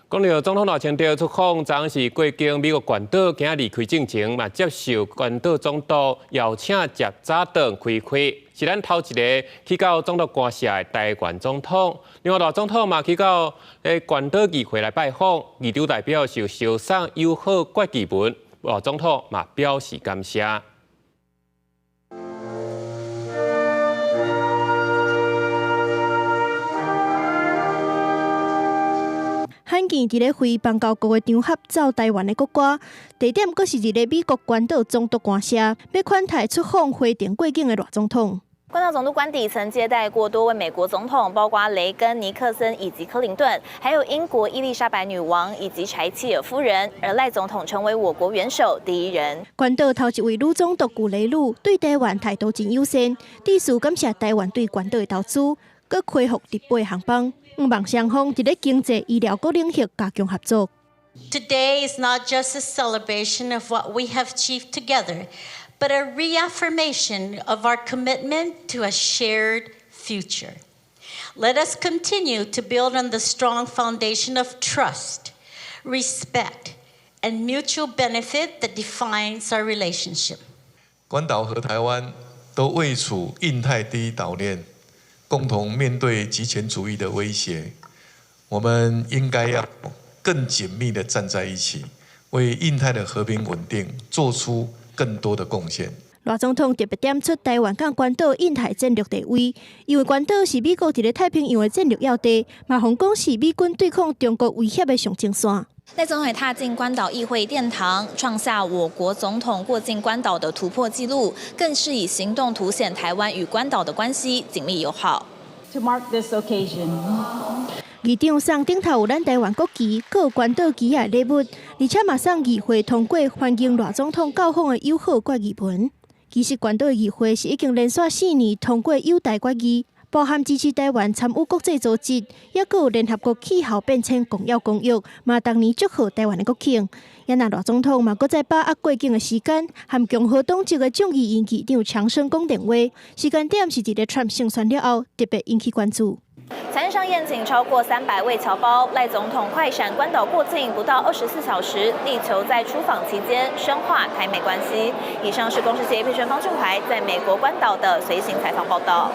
講到總統賴清德出訪，昨昏是過境美國關島，今仔離開進前嘛，接受關島總督邀請食早頓開會，是咱頭一个去到總督官舍的台灣總統。另外，賴總統嘛去到關島議會來拜訪，議長代表就相送友好決議文，賴總統嘛表示感謝。罕見佇咧非邦交國的場合奏台灣的國歌，地點閣是佇咧美國關島總督官舍，欲款待出訪飛程過境的賴總統。關島總督官邸曾接待過多位美國總統，包括雷根、尼克森以及克林頓，還有英國伊麗莎白女王以及柴契爾夫人。而賴總統成為我國元首第一人。關島頭一位女總督古雷魯對台灣態度真友善，致辭感謝台灣對關島的投資，閣恢復直飛航班。向望雙方佇咧經濟、醫療各領域加強合作。 Today is not just a celebration of what we have achieved together, but a reaffirmation of our commitment to a shared future. Let us continue to build on the strong foundation of trust, respect, and mutual benefit that defines our relationship. 關島和台灣都位處印太第一島鏈。共同面對極權主義的威脅，我們應該要更緊密地站在一起，為印太的和平穩定做出更多的貢獻。賴總統特別點出台灣佮關島印太戰略地位，因為關島是美國佇咧太平洋的戰略要地，嘛予人講是美軍對抗中國威脅的上前線。賴總統踏進關島議會殿堂，創下我國總統過境關島的突破紀錄，更是以行動凸顯台灣與關島的關係緊密友好。 To mark this occasion，議長送頂頭有咱台灣國旗，閣有關島旗仔的禮物，而且嘛送議會通過歡迎賴總統到訪的友好決議文。其實關島議會是已經連續4年通過友台決議。包含支持台灣參與國際組織，抑閣有聯合國氣候變遷重要公約，嘛逐年祝賀台灣的國慶。也若賴總統嘛，閣再把握過境的時間，和共和黨籍的眾議院議長強生講電話，時間點是佇咧川普勝選了後，特別引起關注。船上宴請超過300位僑胞，賴總統快閃關島過境不到24小時，力求在出訪期間深化台美關係。以上是公視記者方俊懷在美國關島的隨行採訪報道。